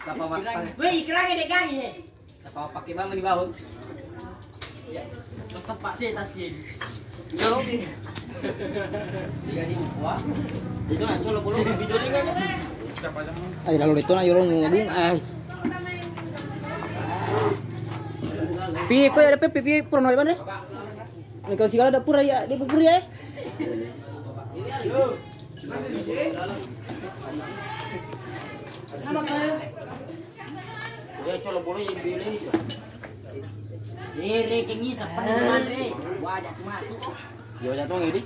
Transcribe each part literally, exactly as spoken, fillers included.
Weh, ikirang dek gangi, eh. Apa pakai mama di bawah? Iya. Terus sepak sih tas ini. Jauh. Iya, di bawah. Itu aja lo, belum video ini kan. Ayo, lalu itu na yolong ngomong, ay. Pi, ko ada pi, pi, pi, pura noe bane. Ini kau sigala dapur ya, di dapur ya. Iya, colo bola yang beli. Ere kengi sepenuh mare. Wajak masuk. Iya, wajak tuh, ini.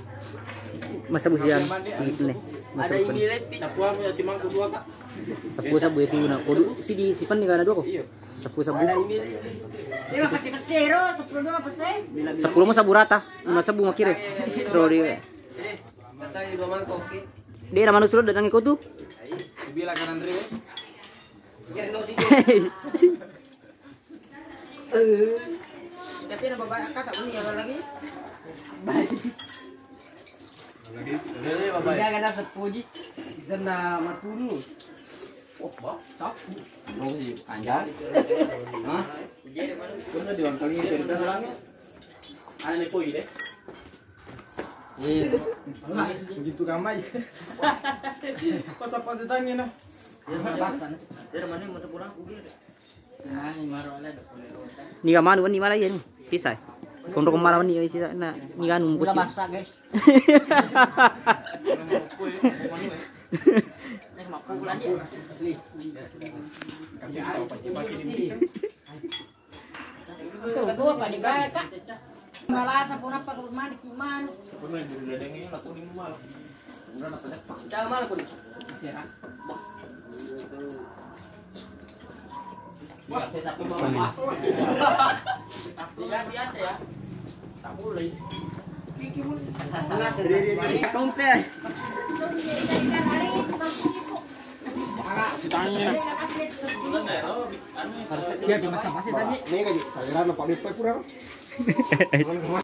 Masa busian, si ini. Masa busian. Tapi aku ya si mangku dua, Kak. Seppulo sabbu itu na kodu si di sipan ni kana dua ko. Iya. Seppulo sabbu. Iya, pasti pasti ro, seppulo dua pasti. Seppulo mau sabbu rata, lima sabbu makire. Ro di. Dia nama sudah datang ikut tuh. Bila kanan rio. Tapi na babae kata uni ya lagi. Udah kena seppuji. Sana matunu. Oh, bah, tahu. Oh, iya, panjang. Hah? Terus diwangkali cerita lagi. Ada nih koi deh. Iya. Begitu kamai. Kota-kota tanya nah. Dia mana mau sepulang? Niga manu wenni mala iya ni. Pisai. Konro kemara wenni iya sisa na niga anu mukuci. Udah masak, guys. Tuh, tuh, apa dibawa, Kak? Malasa pun apa kalau mandi ki manu. Jangan malu pun. Tompe. Dia dimasak-masak tadi. Mega ji, salirana Pak Beppa kurang.